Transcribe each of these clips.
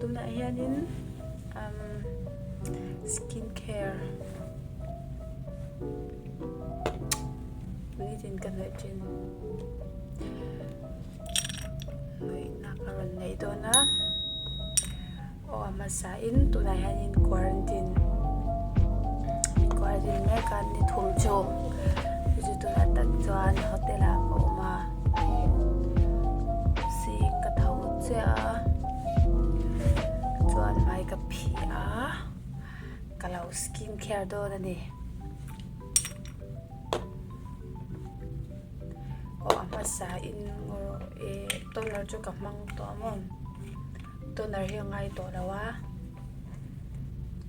Tunah hianin umm skin care nitin ka hnawih thin hnawihna ka rawn neih dawn a aw a hmasa in tunah hianin quarantine quarantine mek a ni thum chu chu tunah tak chuan hotel ah ka awm a zing ka tho chiah a chuan hmai ka phih a ka lo skin care dawn a ni. Aw a hmasa in eh toner chu ka hmang tawh a maw toner hi a ngai tawh lo a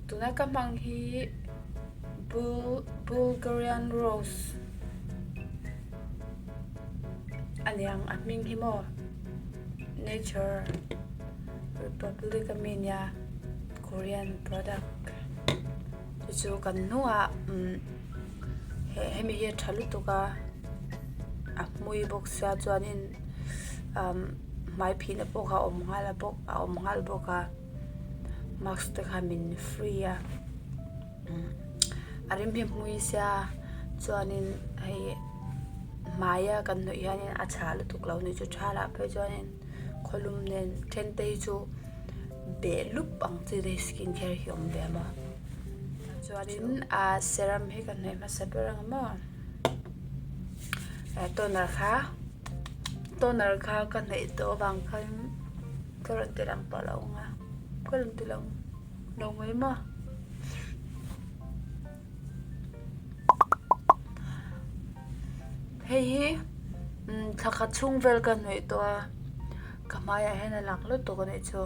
tuna ka hmang hi Bulgarian rose a niang a hming hi maw nature republic a mi nia Korean product chu chu kan hnungah umm hemi hi a tha lutuk a a hmui bawk sia chuanin umm hmai phihna pawh kha a awm nghal a bawk a awm nghal bawk a mask te kha min free a a rem hi a hmui sia chuanin hei hmaia kan hnawih hianin a chhah lutuk lo ni chu tha lah phei chuanin khawlum nen then te hi chu beh lup ang chi te skin care hi a awm ve a maw chuanin ah serum hi ka hnawih hmasa ber ang maw eh toner kha toner kha ka hnawih tawh avang khan ka rawn ti lang tawh lo ang a ka rawn ti lang lo mai maw. Hei hi thla khat chhung vel ka hnawih tawh a ka hmaiah hian a lang lutuk a nih chu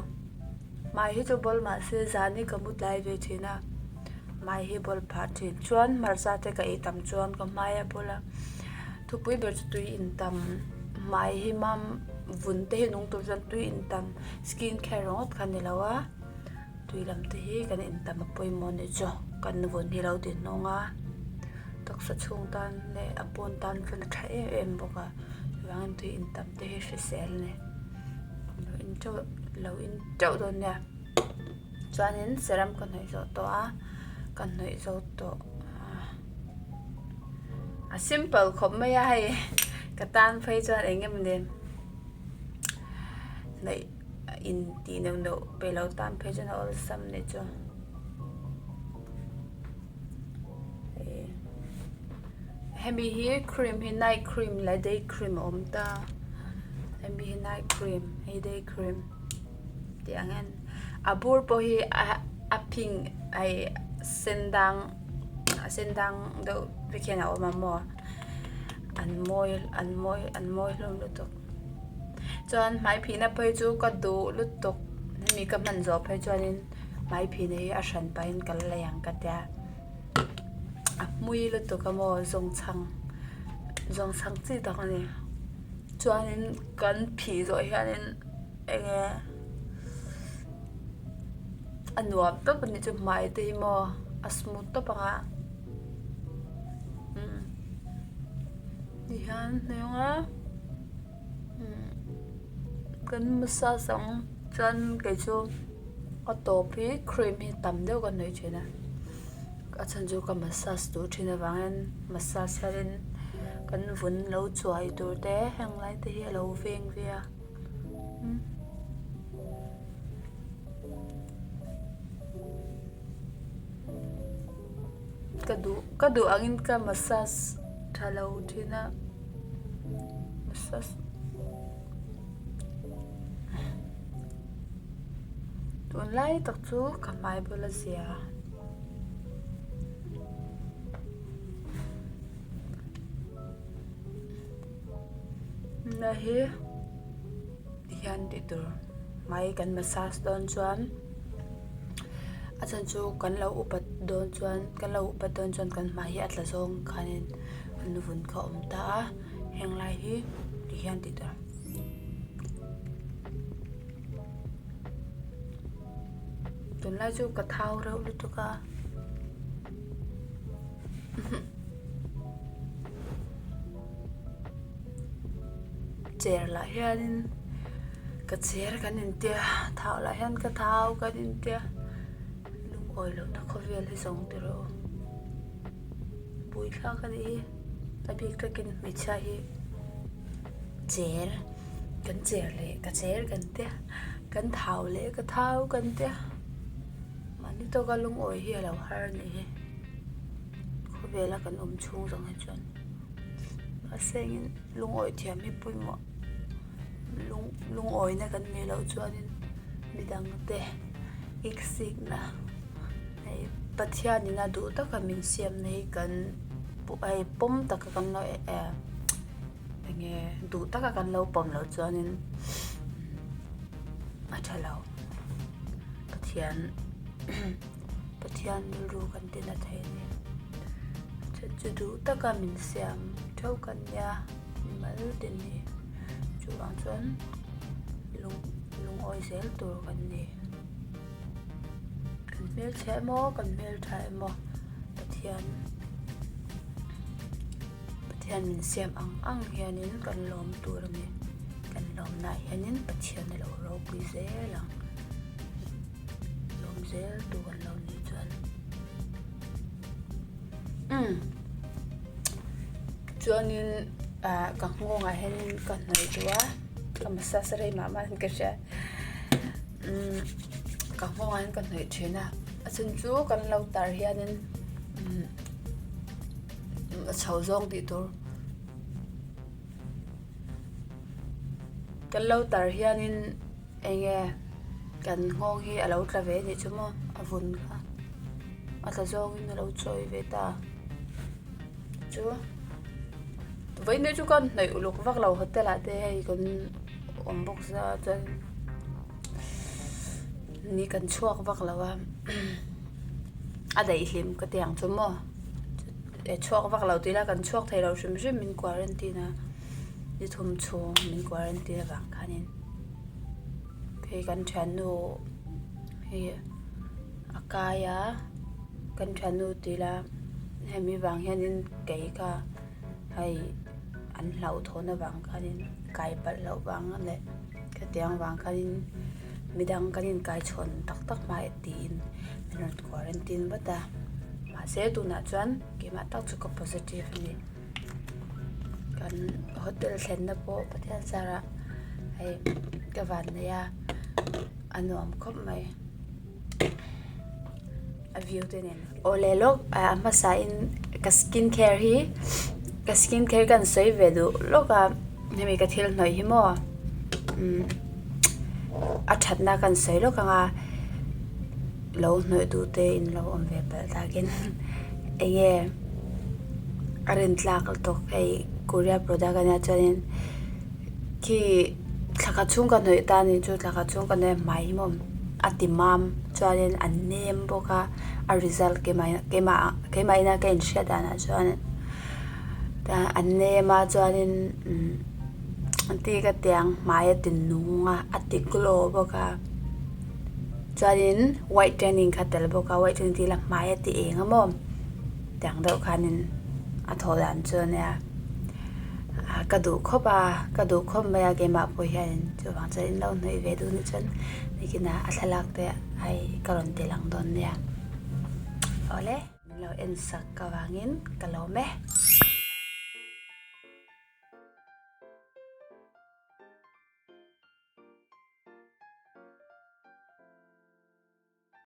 hmai hi chu bawl mahse zan hi ka mu tlai ve thin a hmai hi bawl phah thin chuan hmarcha te ka ei tam chuan ka hmai a bawl a thupui ber chu tui in tam hmai hi mam vun te hi nung tur chuan tui in tam skin care ringawt kha a ni lo a. Tui lam te hi kan in tam a pawimawh anih chu kan vawn hi lo ti hnawng a taksa chhung tan leh a pawn tan chuan a tha em em bawk a chuvangin tui in tam te hi hrisel a ni lo in teuh lo in teuh dawn nia chuanin serum ka hnawih zawh tawh a ka hnawih zo tawh a simple khawp mai a hei ka tan phei chuan eng nge mawni hnawih. In tih neuh neuh pe lo tan phei chuan a awlsam nih chu hemi hi cream hi night cream leh day cream a awm ta hemi hi night cream hei day cream tih ang hian a bur pawh hi a phing ai sen dang a sen dang deuh vek hian a awm a maw an mawi an mawi an mawi hlawm lutuk. Chuan hmai phihna phei chu ka duh lutuk hemi ka hman zawh phei chuanin hmai phihna hi a hran pahin ka la lei ang ka tia a hmui lutuk a maw zawngchhang zawngchhang chi tak a ni chuanin kan phih zawh hianin eng nge a nuam tawp a nih chu hmai te hi maw a smooth tawp ang a umm. Tihian hnuaiah kan massage ang chuan kei chu a tawp hi cream hi tam deuh ka hnawih thin a a chhan chu ka massage duh thin avangin massage hianin kan vun lo chuai tur te heng lai te hi a lo veng ve a. Ka duh ka duh angin ka massage tha lo thin a massage tunlai tak chu ka hmai bula zia. Na hi tihian tih tur hmai kan massage dawn chuan a chhan chu kan lo upat dawn chuan kan lo upat dawn chuan kan hmai hi a tla zawng khanin an vun kha a awm ta a heng lai hi tihian tih tur. Tunlai chu ka thau reuh lutuk a. Chair lah hianin. Ka cher kan intia thau lah hian ka thau kan intia lungawi lohna khawvel hi zawng ti rawh u buaithlak a nih hi a bik takin hmeichhia hi cher kan cher leh ka cher kan tia kan thau leh ka thau kan tia mahni tawka lungawi hi a lo har a nih hi khawvela kan awm chhung zawng hi chuan mahse engin lungawi thiam hi pawimawh. Lung lungawina kan neih loh chuanin midangte iksikna hei Pathianin a duh taka min siamna hi kan hei pawm taka kan lo eh eng nge duh taka kan lo pawm loh chuanin a tha lo Pathian Pathian rilru kan tina thei a ni chu duh taka min siam theuh kan nia. Mimal te ni chuvang chuan lung lungawi zel tur kan ni. Kan hmelchhe emaw kan hmeltha emaw Pathian Pathian min siam ang ang hianin kan lawm tur a ni. Kan lawmnaah hianin Pathian a lo ropui zel ang. Lawm zel tur kan lo nih chuan. Umm chuanin ah ka nghawngah hianin ka hnawih duh a ka massage rei mah mah in ka hria umm ka nghawngah hian ka hnawih thin a a chhan chu kan lo tar hianin umm a chho zawng tih tur kan lo tar hianin. Eng nge kan nghawng hi a lo tla ve anih chu maw a vun kha a tla zawngin a lo chawi ve ta chu vawiin chu ka hnawih uluk vak lo hotel ah te hei kan awm bawk sia chuan ni kan chhuak vak lo a a daihlim ka ti ang chu maw chhuak vak lo tih ila kan chhuak thei lo hrim hrim min quarantine a ni thum chhung min quarantine avang khanin. Hei kan thiannu hi a kai a kan thiannu tih ila hemi vang hianin kei kha hei an hlauhthawn avang khanin kai palh loh vang leh khatiang vang khanin midang kan inkaichhawn tak tak hma e tiin min rawn quarantine vat a mahse tunah chuan keimah tak chu ka positive a ni. Kan hotel thlenna pawh Pathian zarah hei ka van nei a a nuam khawp mai a view te nen. Awle lawk a hmasa in ka skin care hi ka skin care kan sawi ve duh lawk a hemi ka thil hnawih hi maw umm a thatna kan sawi lawk ang a lo hnawih duh te in lo awm ve palh takin eng nge a rin tlak tawk hei korea product a nia chuanin khi thla khat chhung ka hnawih ta anih chu thla khat chhung ka hnawih a hmai hi maw a ti mam chuanin a nem bawk a a result keimah keimah keimah ina ka inhriat danah chuan a nem a chuanin umm ti ka tiang hmai a ti nung a a ti glow bawk a. Chuanin white training kha tel bawk a white training tih ila hmai a ti eng a maw tiang deuh khanin a thawh dan chu a nia ah ka duh khawp a ka duh khawp mai a keimah pawh hianin chuvang chuan in lo hnawih ve duh ni chuan nikinah a thlalak te hei ka rawn ti lang dawn nia awle. Min lo en sak avangin ka lawm e.